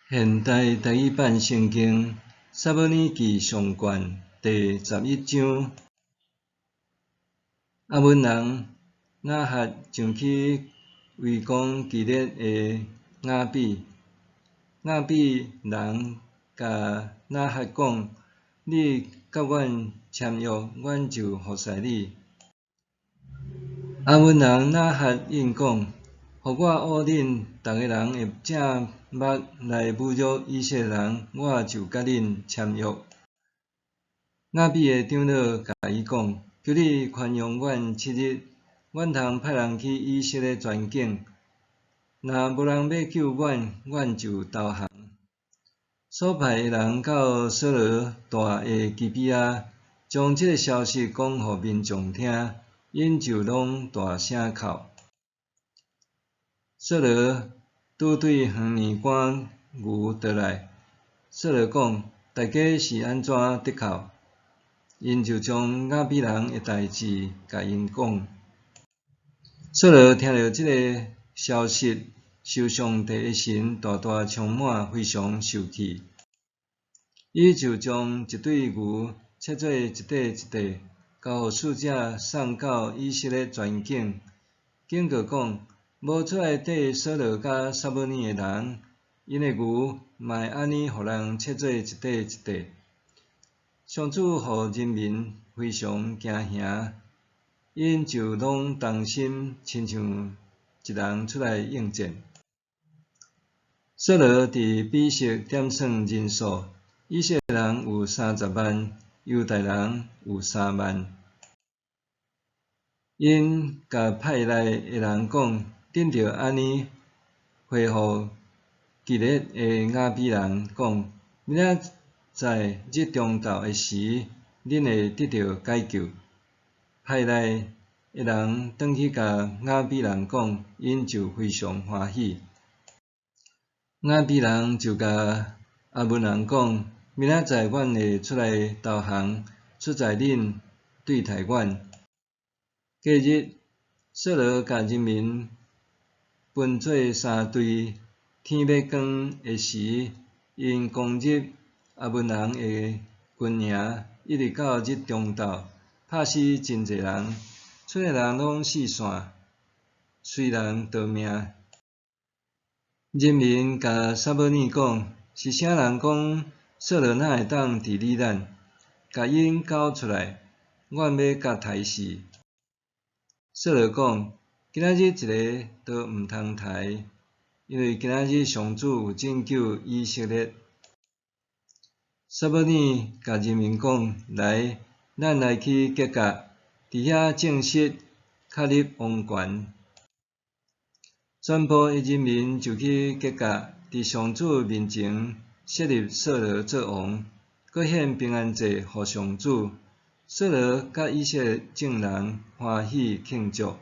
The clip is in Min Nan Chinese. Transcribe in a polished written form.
現代台語版聖經撒母耳記上卷第十一章，亞捫人拿轄上去圍攻基列的雅比，雅比人共拿轄講：你佮阮簽約，阮就服侍你。亞捫人拿轄應講：予我挖恁逐个人的正目來侮辱以色列人，我就佮恁簽約。雅比的長老共伊講：求你寬容阮七日，阮通派人去以色列全境，若無人欲救阮，阮就投降。所派的人到掃羅蹛的基比亞，將這个消息講予民眾聽，𪜶就攏大聲哭。掃羅拄對園裡趕牛倒來，掃羅講：大家是按怎得哭？𪜶就將雅比人的代誌共𪜶講。掃羅聽著這个消息，受上帝的神大大充滿，非常受氣。伊就將一隊牛切做一塊一塊，交予使者送到以色列全境，警告講：無出來綴掃羅佮撒母耳的人，𪜶的牛嘛會按呢予人切做一塊一塊。上主予人民非常驚嚇，𪜶就攏同心，親像一人出來應戰。掃羅佇比色點算人數，以色列人有三十萬，猶大人有三萬。𪜶共派來的人講：恁著按呢回覆基列的雅比人講：明仔載日中晝的時，恁會得著解救。派來的人轉去共雅比人講，𪜶就非常歡喜。雅比人就共亞捫人講：明仔載阮會出來投降，出在恁對待阮。隔日，掃羅共人民分做三隊，天欲光的時，𪜶攻入亞捫人的軍營，一直到日中晝，拍死真濟人，賰的人攏四散，隨人逃命。人民共撒母耳講：是啥人講掃羅哪會當治理咱？共𪜶交出來，阮欲共刣死。掃羅講：今仔日一个都毋通刣，因為今仔日上主有拯救以色列。撒母耳共人民講：來，咱來去吉甲，佇遐正式確立王權。全部的人民就去吉甲，佇上主面前設立掃羅做王，閣獻平安祭予上主。掃羅佮以色列眾人歡喜慶祝。